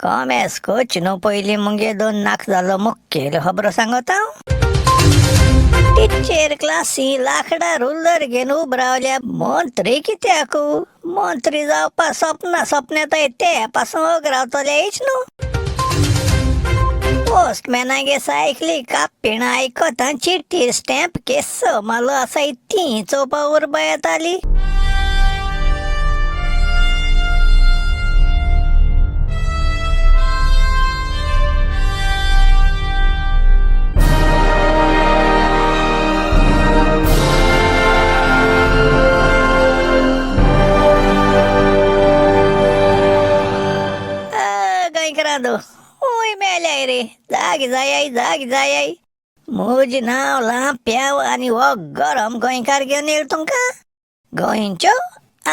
कॉमेस coach न्हू पयलीं मुगे दोन नाक जालो मुखेल खबरो सांगता. टिचेर क्लासी लाकडां रुलर घेवन उब रावल्या. मंत्री कित्याक मंत्री जावपा सपना सपनेताय ते पासून ओग रावतले हेच न्हू. पोस्टमॅनागे सायकली कापीण आयकता चिट्ठी स्टॅम्प केस मालो आसाय ती चोवपा उर्बा येताली. गोंयकारांनो हूंय मेल्याय रे, जाग जायाय जाग जायाय. म्हजें नांव लांप्याव आनी हो गरम गोंयकार घेवन येयलो तुमकां गोंयच्यो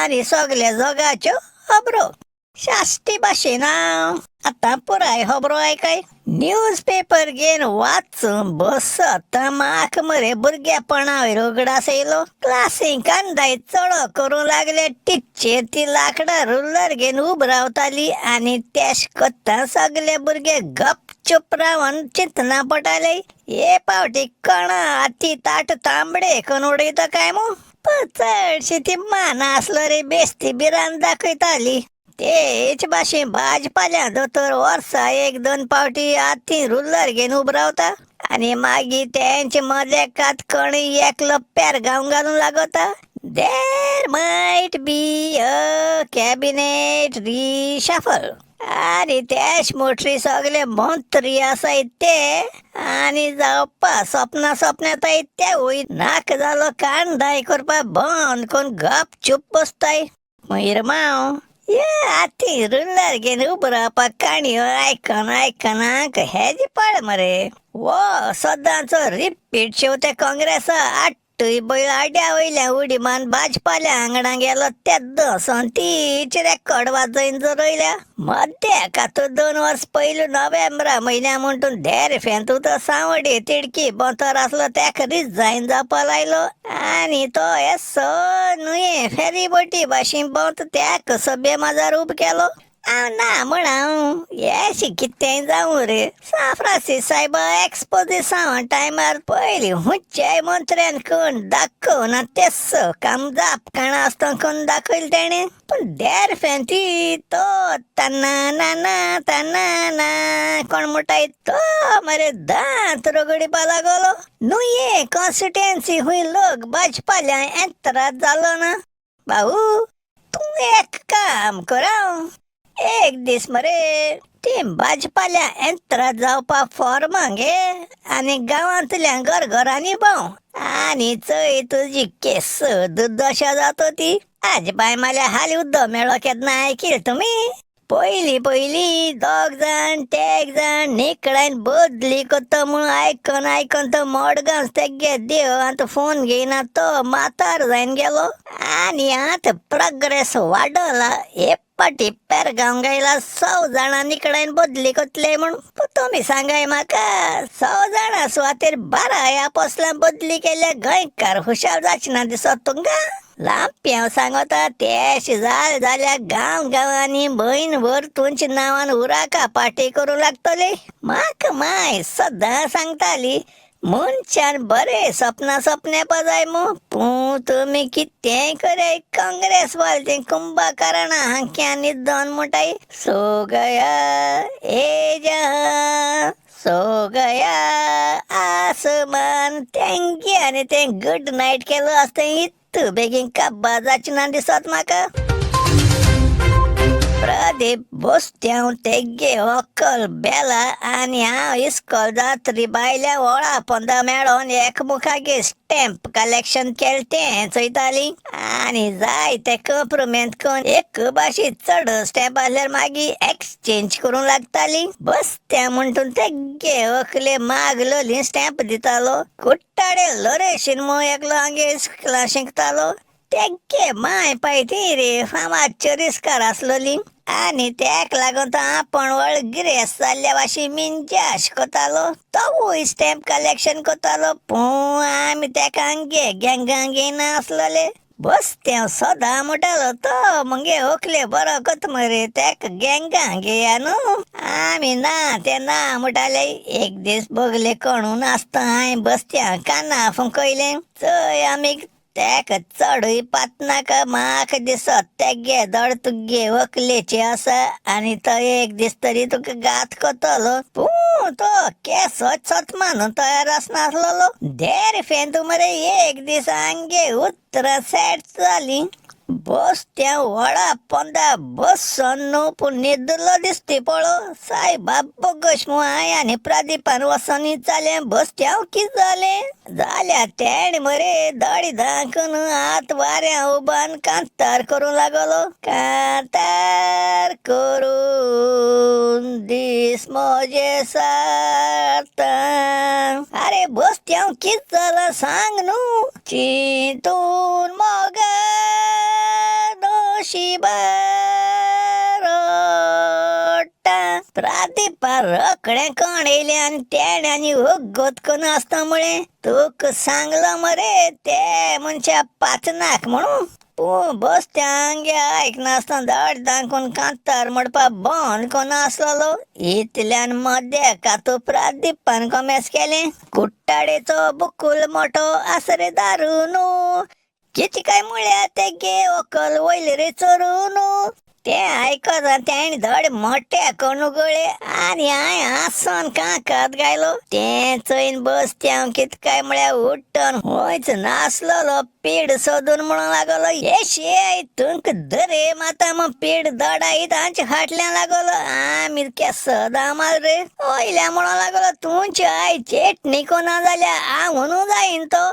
आनी सगल्या जगाच्यो खबरो साश्टी भाशेन. हांव आतां पुराय खबरो आयकाय. न्यूज पेपर घेवन वाचूं बसत म्हाका मरे भुरगेपणा वयर उगडास येयलो. क्लासीक कांदाय चडो करूं लागले टिचेर ती लाकडां रुलर घेवन उब रावताली आनी तेश कोत्ता सगले भुरगे गपचूप रावन चिंतना पडटाले. हे पावटी कोणा आती ताट तांबडे करून उडयता काय मू, पण चडशी ती मान आसलो रे बेस्ती बिरान दाखयताली. तेच भाशेन भाजपाल्या दोतोर वर्सा एक दोन पावटी आती रुलर घेवन उब रावता आनी मागीर तेंचे मदेकात कोणूय एकलो पेरगांव घालूंक लागता. There might be a cabinet reshuffle. आनी तेच मोटरी सगले मंत्री आसाय ते आनी जावपा सपना सपनेताय तेवूय नाक जालो कांदाय करपा बंद करून गपचूप बसताय. मागीर माव ये आती रुलर घेवन उब रावपाक काणयो आयकन आयकन हेज पड मरे. वो सदांचो रिपीट शेवते काँग्रेसा आठूय बैल आड्या वयल्या उडी मान भाजपाल्या आंगणा गेलो तेद्दोसून तीच रेकॉर्ड वाजयन जरयल्या. मद्याक आतां 2 वर्स पयलू नोव्हेंबरा म्हयन्या म्हणटून धेर फेंतू तो सांवडी तिडकी बोंतर आसलो तेका रिजायन जावपा लायलो आनी तो येसो न्हय फेरी बोटी भाशेन बोंत तेका सभे माजार उब केलो. हांव ना म्हण हांव येशें कितेंय जावं रे. सांत फ्रांसीस सायबा एक्सपोजिसांव टायमार पयलीं हुंच्याय मंत्र्यान कोण दाखोवना तेस काम जाप काणा आसतना कोण दाखयलें तेणें. पूण देर फेंती तो तान्ना ना ना तान्ना ना कोण म्हणटाय तो मरे दांत रगडिपा लागलो. न्हय कॉन्स्टिट्युएन्सी हुंय लोक भाजपाल्या एंतराज जालो ना. भाऊ तूं एक काम कर, एक दीस मरे ती भाजपाल्या एंतराज जावपा फॉर्मां घे आनी गांवांतल्या घरघरांनी भोंव आनी चोय तुजी केस दुर्दशा जाता ती. आज बाय माल्या हाली उद्दो मेळ्ळो केन्ना आयकील तुमी. पयलीं पयलीं दोग जाण तेग जाण निकळायन बदली कोत्ता म्हूण आयकन आयकन तो मडगांव तेगे देव आतां फोन घेयना तो म्हातार जायन गेलो आनी आतां प्रोग्रेस वाडला. हे पाटी पेरगांव गायला 100 जाणां निकळायन बदली कोतले म्हूण. तुमी सांगाय म्हाका 100 जाणां सुवातेर 12 ह्या पोसल्यान बदली केल्या गोंयकार हुशार जाचना दिसत तुमकां. लांप्यांव सांगता तेश जाल जाल्यार गांव गांवांनी भयण भर तुमच्या नांवान उराका पार्टी करूं लागतले. म्हाका माय सदां सांगताली मनशान बरें सपना सपनेपा जाय मू, पूण तुमी कितेंय कराय काँग्रेस वाले ते कुंभकर्णा हांक्या न्हिदोन म्हणटाय सो गया ए जहां सो गया आसमान. तेंगे आनी तें गुड नायट केलो आसता इतू बेगीन काब्बा जाचें ना दिसत म्हाका. प्रदीप बोस्त्यांव तेगे व्हंकल बेला आनी हांव इस्कोल जात्री बायल्या वळा पोंदा मेळोन एकमुखागे स्टॅम्प कलेक्शन केलें तें चोयताली आनी जाय ते कंप्रुमेंत करून एक भाशेन चड स्टॅम्प आसल्यार मागीर एक्सचेंज करूंक लागताली. बसत्या म्हणटून तेगे व्हंकले मागलोली स्टॅम्प दितालो. कुट्टाडे लोरेशीन म्हूण एकलो आमगे इस्कोलां शिकतालो तेगे माय पाय ती रे फामाद चोरीस्कार आसलोली आनी तेक लागून तो आपण व्हड गिरेस्त जाल्ल्या भाशेन मिंजाश कोतालो. तोवूय स्टॅम्प कलेक्शन कोतालो पूण आमी तेका आमगे गँगां घेयना आसलोले. बस तें सदां म्हणटालो तो मुगे व्हंकले बरो कोत मरे तेका गँगा घेया न्हू. आमी ना ते ना म्हणटाले. एक दीस बगले कोणून आसता हांवें बसत्या काना फुंकयलें चोय आमी तेका चडूय पातनाका म्हाका दिसत तेगे धड तुगे व्हंकलेची आसा आनी तो एक दीस तरी तुका घात करतलो. पूण तो केसोच सत मानून तयार आसनासलेलो. देर फेंतू मरे एक दीस आमगे उतरां सेट जालीं. बस त्या व्हडा पोंदा बसून न्हू पूण न्हिदलो दिसती पळो. सायबा बोगस म्हूण हांवें आनी प्रदीपान वचोन विचारलें बसत्यांव कितें जालें. जाल्यार तेणें मरे दोळे धांकून हात वाऱ्या उबान कांतार करूं लागलो. कांतार करून दीस म्हजे सारता. आरे बसत्यांव कितें जालां सांग न्हू. चिंतून मोगा नशिबा प्रदीपा रोखडें कोण येयलें आनी तेणें आनी वगत करून आसता म्हळें तुका सांगलां मरे ते मनशा पाचनाक म्हणून. पूण बस ते आमगे आयकनासतना धड दाखोवन कांतार म्हणपा बंद करून आसलेलो. इतल्यान मदें कातू प्रदीपान कोमेस केलें. कुट्टाडेचो बुकूल मोठो आसा रे दारू न्हू, कितें काय म्हळ्यार तेगे व्हंकल वयलें रे चोरून. तें आयकत तेणें धड मोठ्या करून गळ्ळे आनी हांवें हांसोन कांकात घायलो. तें चोयन बस तें कितें काय म्हळ्यार उठ्ठन खंयच नासलेलो पीड सोदून म्हणूंक लागलो. येशे तुमकां दरे माता मग पीड दडायत आमच्या फाटल्यान लागलो. आमी सदां माल रे वयल्या म्हणूंक लागलो तुमची आई चेटणी कोना जाल्यार हांव जायन तो.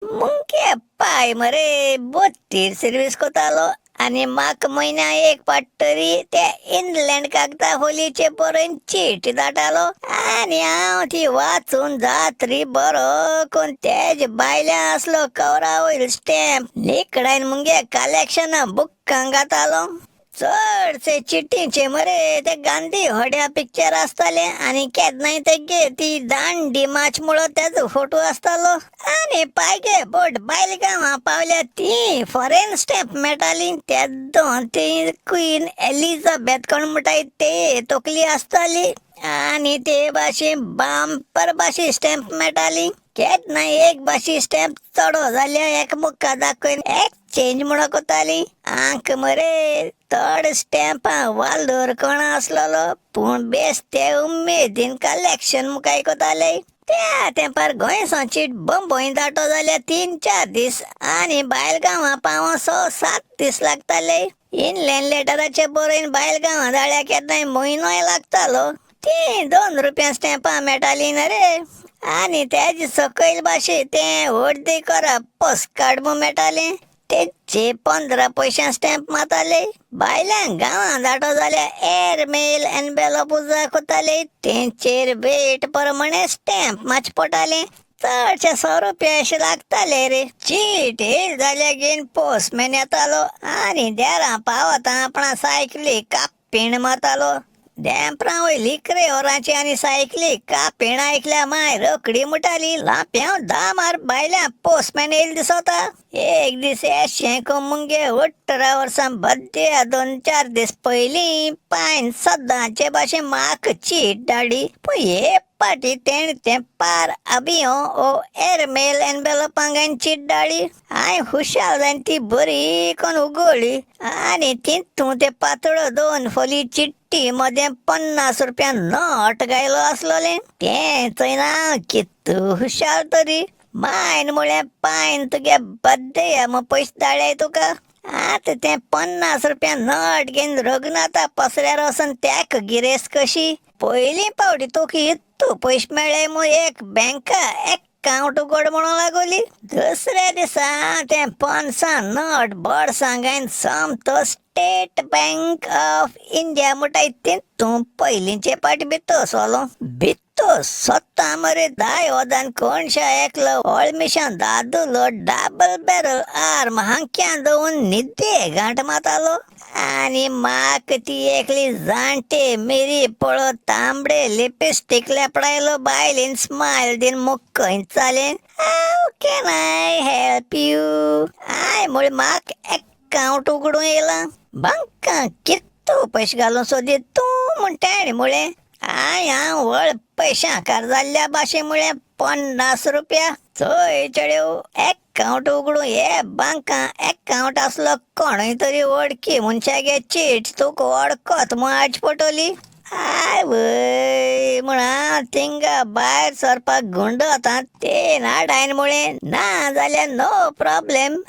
मुगे पाय मरे बोटीर सर्वीस कोतालो आनी म्हाका म्हयन्या एक फावट तरी ते इनलँड कागदा होलीचे बरोवन चीट धाडटालो आनी हांव ती वाचून जात्री बरो करून तेजे भायल्यान आसलो कवरा वयलो स्टॅम्प निकडायन मुगे कलेक्शना बुकां घातालो. चडशे चिटींचे मरे ते गांधी होड्या पिक्चर आसताले आनी केन्नाय तेगे ती दांडी माच म्हणून तेजो फोटो आसतालो. आनी पायगे बोट बायल गांवां पावल्या ती फॉरेन स्टॅम्प मेळटाली. तेदोन ती क्वीन एलिझाबेथ कोण म्हणटाय ते तकली आसताली आनी ते भाशेन बांपर भाशे स्टॅम्प मेळटाली. केन्नाय एक भाशे स्टॅम्प चडो जाल्यार एक मुक्का दाखयन एक्सचेंज म्हणून कोताली. आंक मरे चड स्टॅम्पां वालोर कोण आसलेलो पूण बेस ते उमेदीन कलेक्शन मुखार कोताले. त्या तेंपार गोंयसावन चीट बंबय धाडटो जाल्यार 3-4 दीस आनी बायल गांवां पावों 6-7 दीस लागताले. इनलँड लेटराचे बरोवन बायल गांवां धाडल्यार केन्नाय म्हयनोय लागतालो. ती 2 रुपया स्टॅम्पां मेळटाली न्हय रे. आनी तेजे सकयल भाशे तें अर्दी करा पोस्टकार्ड म्हूण मेळटालें तेचे 15 पयशां स्टॅम्प मारताले. बायल्यांक गांवां धाडटो जाल्यार एर मेल एनवेलोप कोताले तेंचेर वेट प्रमाणे स्टॅम्प मातशें पडटालें. चडशे 100 रुपया अशें लागताले रे. चीट येयली जाल्यार घेवन पोस्टमॅन येतालो आनी देरां पावता आपणा सायकली कापीण मारतालो. देंपरां वयली इकरे वरांची आनी सायकली कापीण आयकल्या माय रोखडी म्हणटाली लांप्यांव 10 मार भायल्या पोस्टमॅन येयलो दिसता. एक दीस एशें करून मुगे 18 वर्सां बड्डे 2-4 दीस पयलीं पायन सदांचे भाशेन म्हाका चीट धाडली. पूण हे पाटी तेणें तें पार अभियो ओ एरमेल एनवेलोपां चीट धाडली. हांवें हुशार जावन ती बरी करून उगडली आनी तितून तें पातळो 2 फोली चिट्टी मदें 50 रुपया नोट घायलो आसलोलें. तें चोयन हांव कितू हुशार तरी. मायन म्हळें पायन तुगे बड्डे म्हूण पयशे धाडले तुका. आतां तें 50 रुपया नोट घेवन रघुनाथा पसऱ्यार वचून तेका गिरेस्त कशी. पयलीं पावटी तुका इतू पयशे मेळ्ळे म्हूण एक बँका एकावंट उगड म्हणूंक लागली. दुसऱ्या दिसा तें 50 नोट बोर्सां घायन सोमतो स्टेट बँक ऑफ इंडिया म्हणटाय तितून पयलींचे पाटी भितर सोलो. भितर सोदता मरे 10 वदान कोणशा एकलो होळमिशां दादुलो डबल बॅरल आर्म हांक्यान दवरून न्हिदे गांठ मारतालो. आनी म्हाका ती एकली जाणटे मिरी पळो तांबडे लिपस्टीक लेपडायलो बायलेन स्मायल दीन मुक्क चालेन, "How can I help you?" I म्हळें, म्हाका एकावंट उगडूं येयलां. बांकां कितू पयशे घालूं सोदीत तूं म्हण तेणें म्हळें. I हांव व्हड पयशांकार जाल्ल्या भाशेन म्हळें, 50 रुपया. चोय चेडयो, एकावंट उगडूं हे बांकां एकावंट आसलो कोणूय तरी वळखी मनशागे चीट तुका वळखत म्हूण हाडची पडटली. आवय म्हण हांव थिंगा भायर सरपाक गुंडत ते नाडायन म्हळें, ना जाल्यार नो प्रॉब्लेम.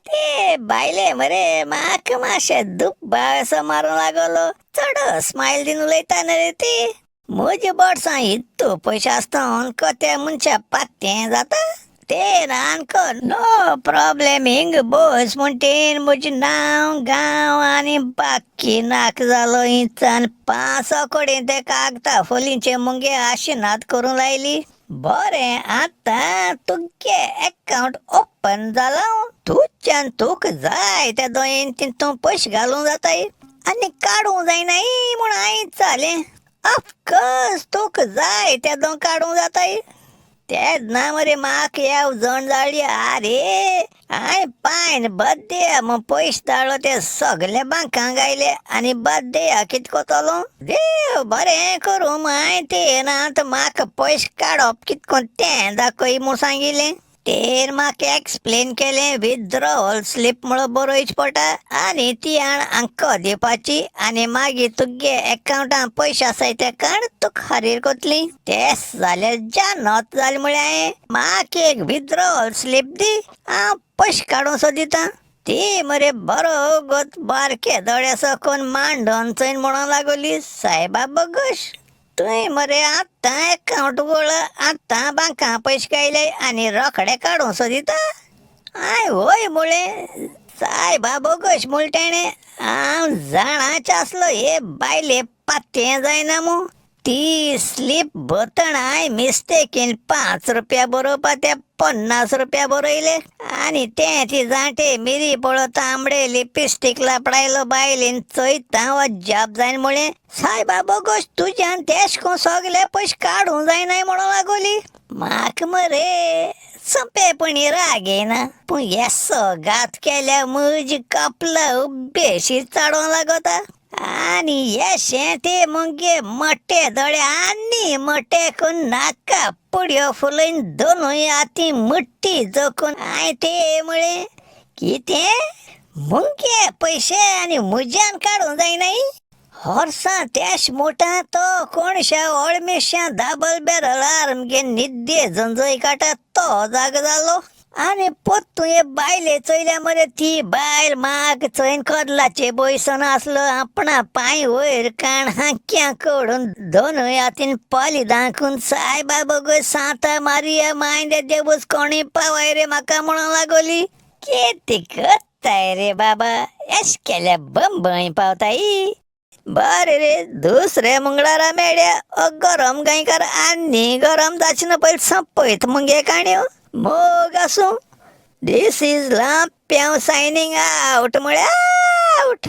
ते बायले मरे म्हाका मातशें दुबाव मारूंक लागलो. चड स्मायल दीन उलयता न्ही रे ती. म्हजे बोर्सां इतू पयशे आसता अनको त्या मनशा पात्तें जाता. ते आनको नो प्रॉब्लेम, हिंग बोस म्हण तेन म्हजें नांव गांव आनी बाकी नाका जालो. इंचान पांचो कडेन ते कागदां फोलींचे मुगे आशिनाद करूंक लायली. बरें, आतां तुगे एकावंट ओपन जालां. तुज्यान तुका जाय त्या दोयेन तितून पयशे घालूंक जाताय आनी काडूंक जायनाय म्हूण हांवें विचारलें. ऑफकोर्स, तुका जाय तेदों काडूंक जाताय. तेन्ना मरे म्हाका येवजण जाली, आरे हांवें पायन बद्दे म्हूण पयशे धाडलो ते सगले बांकांक आयले आनी बद्दे कितें करतलो? देव बरें करूं. हांवें ते ना आतां म्हाका पयशे काडप कितें करून तें दाखय म्हूण सांगिल्लें. तेर म्हाका एक्सप्लेन केलें, विथड्रॉवल स्लीप म्हणून बरोवची पडटा आनी ती हाण अंको दिवपाची आनी मागीर तुगे एकावंटान पयशे आसाय ते काड तुका खारीर कोतली. तें जाल्यार जानत जालें. म्हळें हांवें, म्हाका एक विथड्रॉवल स्लीप दी, हांव पयशे काडूंक सोदिता. ती मरे बरो गोत बारके दोळे सकून मांडोन चोयन म्हणूंक लागली, सायबा बोगोश, तुवें मरे आत्तां एकावंट उगडला, आत्तां बांकां पयशे कायले आनी रोखडे काडूंक सोदिता. हांवें वय म्हळें. सायबा बोगोश म्हळें तेणें. हांव जाणाच आसलो हे बायले पात्तें जायना मू. ती स्लीप बतण हांवें मिस्टेकीन 5 रुपया बरोवपा ते 50 रुपया बरयले आनी तें ती जाणटे मिरी पळो तांबडे लिपस्टीक लापडायलो बायलेन चोयता अजाप जायन म्हळें, सायबा बोगोश, तुज्यान तेश कोन सगले पयशे काडूंक जायनाय म्हणूंक लागोली. म्हाका मरे सोंपेपणी राग येयना, पूण येसो घात केल्या म्हजी कपला उब्बेशी चडोवंक लागता. आनी येशें ते मुगे मोटे दोळे आनी मोटे करून नाका पुडयो फुलयन दोनूय हाती मुट्टी जोखून हांवें ते म्हळें, कितें मुगे पयशे आनी म्हज्यान काडूंक जायनाय? होर्सां तेश मोटा तो कोणशा ओळमेशा दाबल बॅरल आर्म घेवन निद्दे झंजय काडटा तो जागो जालो. आनी पोत्तून हे बायले चोयल्या मरे, ती बायल म्हाका चोयन कदलाचे बयसन आसलो आपणा पांय वयर काण हांक्या कडून दोनूय हातीन पाली दाखून, सायबा बोगोय, सांता मारिया मायंदे देवूच कोणी पावय रे म्हाका म्हणूंक लागोली. कितें करताय रे बाबा, एश केल्या बंबय पावताय. बरें रे, दुसऱ्या मंगळारा मेळया. ओ गरम गोंयकार आनी गरम जाचें ना पयलीं सोंपयत मुगे काणयो. मोग आसूं. This is Lampiao signing out म्हळ्यार आउट.